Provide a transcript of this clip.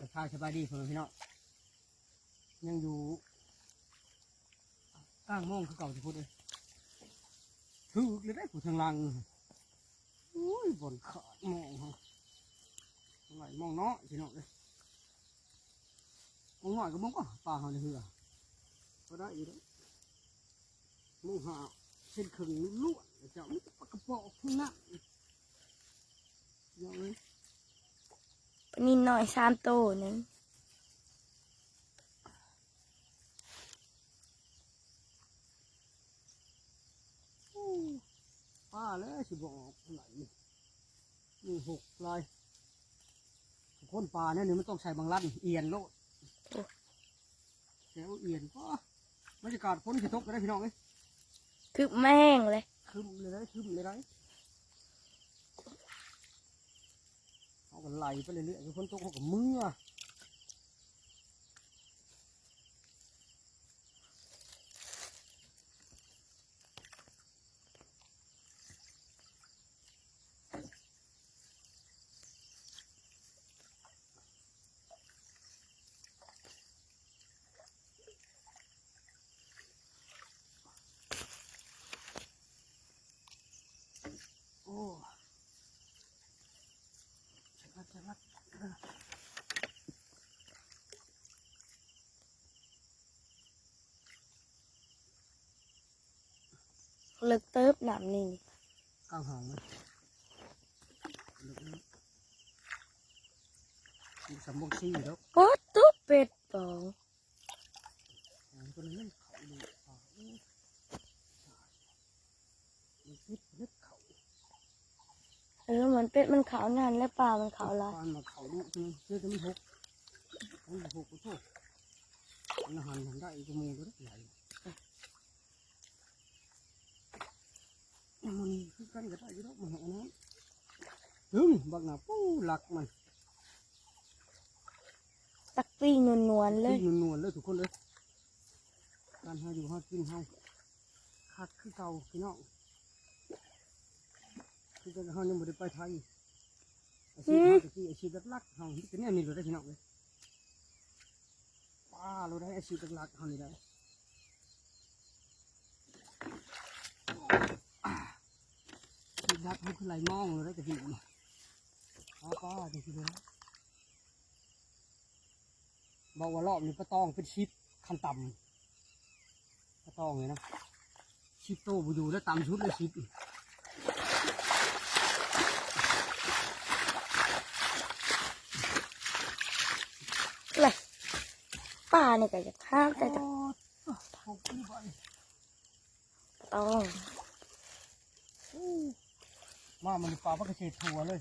ທັກທາຍສະບາຍດີພໍ່ແມ່ພີ່ນ້ອງ ຍັງຢູ່ກາງໂມງຄືເກົ່າທຸກຄົນເອີຍ. ຖືກເລີຍເດ້ຜູ້ທາງຫຼັງ ໂອ້ຍ ບ່ອນຂາດມອງເຮົາ ໄຫຼມອງນ້ອຍພີ່ນ້ອງເອີຍ. ມອງນ້ອຍກໍມອງ ປາເຮົາໃນເຮືອ ກໍໄດ້ຢູ່ເດ້. ໂມງຫ້າເຊັ່ນເຄິ່ງລ້ວນ ເຈົ້າມີແຕ່ປາກະປອກທັງນັ້ນ ເຈົ້າເອີຍ. ປານິນນ້ອຍສາມໂຕໜຶ່ງ. ໂອ້ ປາແລ້ວຊິບໍ່ອອກເທົ່າໃດນີ້ ມີຫົກລາຍ. ຄົນປາແນວນີ້ມັນຕ້ອງໃສ່ບັງລັນ ອຽນໂລດ. ໂອ້ ແຖວອຽນ ປ້າ ບັນຍາກາດຝົນຊິຕົກແລ້ວເດ້ພີ່ນ້ອງເອີຍ. ຄຶ້ມມາແຮງເລີຍ ຄຶ້ມເລີຍ ຄຶ້ມເລີຍ. ເຮົາກໍໄຫຼໄປເລື້ອຍໆ ຄືຝົນຕົກເຮົາກໍເມືອ. ໂອ້ ສະຫຼັດ ສະຫຼັດ. ເລິກເຕີບນ້ຳນີ້ ກາງຫ້ອງມັນ ເລິກເລີຍ ມີສຳບົງຊີຢູ່ດອກ. ໂອ້ ຕົວເປັດປອງ ໂອ້ ຕົວນີ້ມັນເຂົ້າຢູ່ ປາ ເອີ ມັນເປັດ ເປັດເຂົ້າ. ເອີ ມັນເປັດມັນເຂົ້ານັ້ນແຫຼະ ປາມັນເຂົ້າຫຼາຍ ປາມັນເຂົ້າດຸ ເອີ ເປັດມັນຫົກ ມັນຫົກ ໂອ້ໂຫ ມັນຫັນ ຫັນໄດ້ກວ່າໝູ່ໂຕໃຫຍ່. ມັນຄືກັນກໍໄດ້ຢູ່ດອກ ມັນຫັ້ນນະ. ດຶງບັກໜ້າ ປູ້ ຫຼັກມັນ ຕັກປີ້ນວນໆເລີຍ ນວນໆເລີຍທຸກຄົນເອີຍ. ການຫາຢູ່ຫາກິນເຮົາຄັກຄືເກົ່າພີ່ນ້ອງ ຄືເຮົາຍັງບໍ່ໄດ້ໄປໄທ. ອາຊີບເຮົາຕະກີ້ ອາຊີບຫຼັກໆເຮົາມີແຕ່ແນວນີ້ໂລດເດ້ພີ່ນ້ອງເອີຍ. ປາໂລດໄດ້ ອາຊີບຫຼັກໆເຮົານີ້ໄດ້ ອາຊີບຫຼັກເຮົາຄືໄຫຼມອງໂລດໄດ້ຕະກີ້ນີ້ ຫາປາຈັ່ງຊີ້ເລີຍ. ບອກວ່າລອບນີ້ປາຕອງເປັນສິບຂັ້ນຕ່ຳ ປາຕອງນີ້ນະ ສິບໂຕບໍ່ຢູ່ແລ້ວ ຕ່ຳສຸດເລີຍສິບ. ເລີຍ ປານີ້ກໍຢາກຫາ ແຕ່ຈະ ໂອ້ ຕົກຢູ່ບາດນີ້ ປາຕອງ. ມາ ມັນປາປາກະເສດທົ່ວເລີຍ.